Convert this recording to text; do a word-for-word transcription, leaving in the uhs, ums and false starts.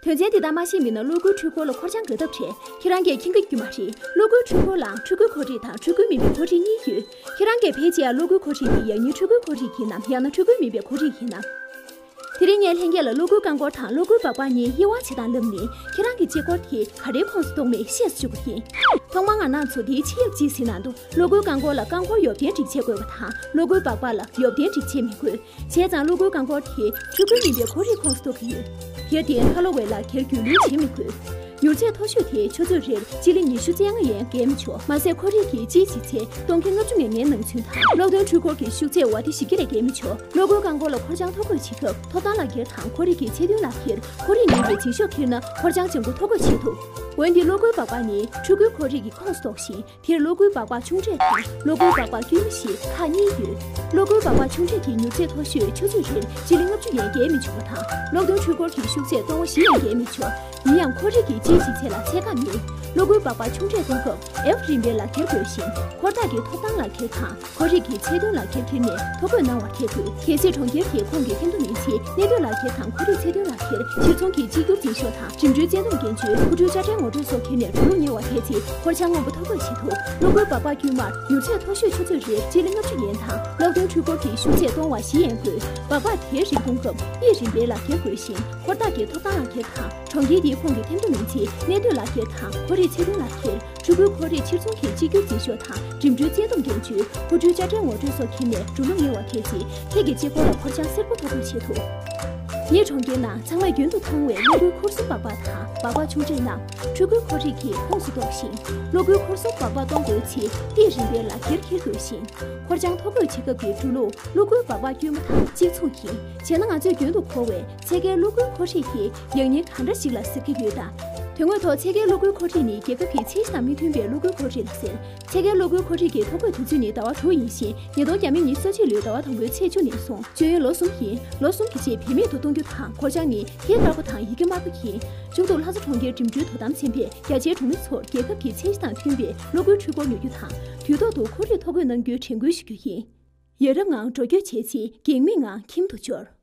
དོན་ཚན་འདི་དག་མ་ཤེས་མིན་ན་གློག་སྒུལ་འཕྲུལ་འཁོར་ལ་འཁོར་སྦྱང་དགོས་སྟབས་བྲལ། ཁྱེད་རང་གིས་མཁྱེན་གྱི་རྒྱུ་མ་རེད། གློག་སྒུལ་འཕྲུལ་འཁོར་ལའང་འཕྲུལ་སྒུལ་འཁོར་རིགས་དང་འཕྲུལ་སྒུལ་མིན་པའི་འཁོར་རིགས་གཉིས་ཡོད། ཁྱེད་རང་གིས་ཕལ་ཆེར་གློག་སྒུལ་འཁོར་རིགས་དེ་ཡང་སྙིང་འཕྲུལ་སྒུལ་འཁོར་རིགས་ཡིན་ནམ། ཡང་ན་འཕྲུལ་སྒུལ་མིན་པའི་འཁོར་རིགས་ཡིན་ནམ། དེ་རིང་ངས་ལྷན་རྒྱས་ལ་གློག་སྒུལ་རྐང་འཁོར་དང་གློག་སྒུལ་སྦག་སྦག་གཉིས་དབྱེ་བ་ཕྱེ་སྟངས་བསླབས་ནས། ཁྱེད་རང་གི་དཔྱད་སྒོར་དེ་ག་རེའི་ཁོངས་སུ་གཏོགས་མེད་ཤེས་སུ་བཅུག་གི་ཡིན། ཐོག་མར་ང་རང་ཚོ་དེའི་ཆེད་ཡིག་ཅིག་གཟིགས་གནང་དུས། གློག་སྒུལ་རྐང་འཁོར་ལ་རྐང་འཁོར་ཡོབ་ལྡན་སྒྲིག་ཆས་དགོས་པ་དང་། གློག་སྒུལ་སྦག་སྦག་ལ་ཡོབ་ལྡན་སྒྲིག་ཆས་མི་དགོས། བྱས་ཙང་གློག་སྒུལ་རྐང་འཁོར་དེ་འཕྲུལ་སྒུལ་མིན་པའི་འཁོར་རིགས་ཁོངས་སུ་གཏོགས་ཀྱི་ཡོད། དེར་བརྟེན་ཁ་ལོ་བའི་ལག་ཁྱེར་རྒྱུས་ལོན་བྱེད་མི་དགོས། མྱུར་ཚད་མཐོ་ཤོས་དེ་ཆུ་ཚོད་རེར་སྤྱི་ལེ་ཉི་ཤུ་རྩ་ལྔ་ཡན་བརྒལ་མི་ཆོག་མ་ཟད་འཁོར་རིགས་ཀྱི་སྤྱིའི་ལྗིད་ཚད་སྟོང་ཀི་ལྔ་བཅུ་ང་ལྔའི་ནང་ཚུད་དང་། གློག་འདོན་འཕྲུལ་འཁོར་གྱི་ཤུགས་ཚད་ཝ་ཏི་བཞི་ཀི་ལས་བརྒལ་མི་ཆོག་གློག་སྒུལ་རྐང་འཁོར་ལ་འཁོར་སྦྱང་ཐོ་འགོད་བྱེད་སྐབས། ཐོབ་ཐང་ལག་ཁྱེར་དང་འཁོར་རིགས་ཀྱི་ཆེད་དོན་ལག་ཁྱེར། འཁོར་རིགས་ཉོས་པའི་རྗེས་ཤོག་འཁྱེར་ན་འཁོར་སྦྱང་བྱེད་སྒོ་ཐོ་འགོད་བྱེད་ཐུབ། འོན་ཏེ་གློག་སྒུལ་སྦག་སྦག་ནི་འཕྲུལ་སྒུལ་འཁོར་རིགས་ཀྱི་ཁོངས་སུ་གཏོགས་ཤིང་། དེར་གློག་སྒུལ་སྦག་སྦག་ཆུང་གྲས་དང་གློག་སྒུལ་སྦག་སྦག་དཀྱུས་མ་ཞེས་ཁག་གཉིས་ཡོད། གློག་སྒུལ་སྦག་སྦག་ཆུང་གྲས་ཀྱི་མྱུར་ཚད་མཐོ་ཤོས་ཆུ་ཚོད་རེར་སྤྱི་ལེ་ལྔ་བཅུ་ཡན་བརྒལ་མི་ཆོག་པ་དང་། གློག་འདོན་འཕྲུལ་འཁོར་གྱི་ཤུགས་ཚད་སྟོང་བ་བཞི་ཡན་བརྒལ་མི་ཆོག་ཡིན་ཡང་འཁོར་རིགས་ཀྱི་སྤྱིའི་ལྗིད་ཚད་ལ་ཚད་བཀག་མེད། གློག་སྒུལ་སྦག་སྦག་ཆུང་གྲས་གཏོང་སྐབས་ཨེཕ་རིམ་པའི་ལག་ཁྱེར་དགོས་ཤིང་། འཁོར་བདག་གིས་ཐོབ་ཐང་ལག་ཁྱེར་དང་འཁོར་རིགས་ཀྱི་ཆེད་དོན་ལག་ཁྱེར་འཁྱེར་ནས་ཐོ་འགོད་གནང་བར་འཐད་དགོས། གལ་སྲིད་གྲོང་ཁྱེར་དེའི་ཁོངས་ཀྱི་ཁྲིམས་མཐུན་མིན་ཚེ། གནད་དོན་ལག་ཁྱེར་དང་འཁོར་རིགས་ཆེད་དོན་ལག་ཁྱེར། ཕྱིར་ཚོང་གི་གཅིག་གྱུར་འཛིན་ཤོག་དང་། འགྲིམ་འགྲུལ་བཙན་སྡོམ་འགན་བཅོལ། མཁོ་སྤྲོད་དཔྱ་ཁྲལ་ངོ་སྤྲོད་སོགས་འཁྱེར་ནས་འགྲོ་ལུགས་གཉེར་བ་དེ་ཚེ་འཁོར་སྦྱང་སྔོན་པོ་ཐོ་འགོད་བྱེད་ཐུབ། གློག་སྒུལ་སྦག་སྦག་དཀྱུས་མར་མྱུར་ཚད་མཐོ་ཤོས་ཆུ་ཚོད་རེར་སྤྱི་ལེ་ལྔ་བཅུ་ཡན་དང་། གློག་འདོན་འཕྲུལ་འཁོར་གྱི་ཤུགས་ཚད་སྟོང་བ་བཞི་ཡན་དགོས། སྦག་སྦག་དེའི་རིགས་གཏོང་སྐབས་ཨི་རིམ་པའི་ལག་ཁྱེར་དགོས་ཤིང་། འཁོར་བདག་གིས་ཐོབ་ཐང་ལག་ཁྱེར་དང་། གྲོང་ཁྱེར་དེའི་ཁོངས་ཀྱི་ཁྲིམས་མཐུན་མིན་ཚེ། གནད་དོན་ལག་ཁྱེར་དང་འཁོར་རིགས་ཆེད་དོན་ལག་ཁྱེར། འཕྲུལ་སྒུལ་འཁོར་རིགས་ཕྱིར་ཚོང་གི་གཅིག་གྱུར་འཛིན་ཤོག་དང་། འགྲིམ་འགྲུལ་བཙན་སྡོམ་འགན་བཅོལ། མཁོ་སྤྲོད་དཔྱ་ཁྲལ་ངོ་སྤྲོད་སོགས་འཁྱེར་ནས་འགྲོ་ལུགས་གཉེར་བ་དེ་ཚེ་ཁྱེད་ཀྱི་དཔྱད་སྒོར་ལ་འཁོར་སྦྱང་སེར་པོ་ཐོ་འགོད་བྱེད་ཐུབ། ངེད་གྲོང་ཁྱེར་ནང་ཚང་མས་རྒྱུན་དུ་མཐོང་བའི་གློག་སྒུལ་འཁོར་གསུམ་སྦག་སྦག་དང་སྦག་སྦག་ཆུང་གྲས་རྣམས་འཕྲུལ་སྒུལ་འཁོར་རིགས་ཀྱི་ཁོངས་སུ་གཏོགས་ཤིང་། གློག་སྒུལ་འཁོར་གསུམ་སྦག་སྦག་གཏོང་དགོས་ཚེ་ཨི་རིམ་པའི་ལག་ཁྱེར་འཁྱེར་དགོས་ཤིང་། འཁོར་སྦྱང་ཐོ་འགོད་བྱེད་སྐབས་ཀྱི་འགྲོ་ལུགས་གློག་སྒུལ་སྦག་སྦག་དཀྱུས་མ་དང་གཅིག་མཚུངས་ཡིན། བྱས་ན་ང་ཚོས་རྒྱུན་དུ་གོ་བའི་ཚད་བརྒལ་གློག་སྒུལ་འཁོར་རིགས་དེ་ཡང་སྙིང་གང་འདྲ་ཞིག་ལ་ཟེར་གྱི་ཡོད་དམ། དོན་དངོས་ཐོག་ཚད་བརྒལ་གློག་སྒུལ་འཁོར་རིགས་ནི་རྒྱལ་ཁབ་ཀྱི་ཚད་གཞི་དང་མི་མཐུན་པའི་གློག་སྒུལ་འཁོར་རིགས་ལ་ཟེར། ཚད་བརྒལ་གློག་སྒུལ་འཁོར་རིགས་ཀྱི་ཐོ་འགོད་དུས་ཚོད་ནི་ཟླ་བ་དྲུག་ཡིན་ཞིང་། ཉིས་སྟོང་ཉི་ཤུ་རྩ་གཅིག་ལོའི་ཟླ་བ་དང་པོའི་ཚེས་བཅུ་ནས་བཟུང་སྤྱོད་ཡུན་ལོ་གསུམ་ཡིན། ལོ་གསུམ་གྱི་རྗེས་བེད་མེད་དུ་གཏོང་རྒྱུ་དང་འཁོར་སྦྱང་ནི་ཐད་ཀར་པོ་དང་ཡི་གེ་དམར་པོ་ཡིན། མཇུག་ཏུ་ལྷ་ས་གྲོང་ཁྱེར་འགྲིམ་འགྲུལ་དོ་དམ་ཚན་པས་རྒྱ་ཆེའི་གྲོང་མི་ཚོར་རྒྱལ་ཁབ་ཀྱི་ཚད་གཞི་དང་མཐུན་པའི་གློག་སྒུལ་འཕྲུལ་འཁོར་ཉོ་རྒྱུ་དང་། དུས་ཐོག་ཏུ་འཁོར་རིགས་ཐོ་འགོད་གནང་རྒྱུའི་དྲན་སྐུལ་ཞུ་རྒྱུ་ཡིན། ཡ་རབས་ངང་འགྲོ་སྐྱོད་བྱས་རྗེས་གེགས་མེད་ངང་ཁྱིམ་དུ་འབྱོར།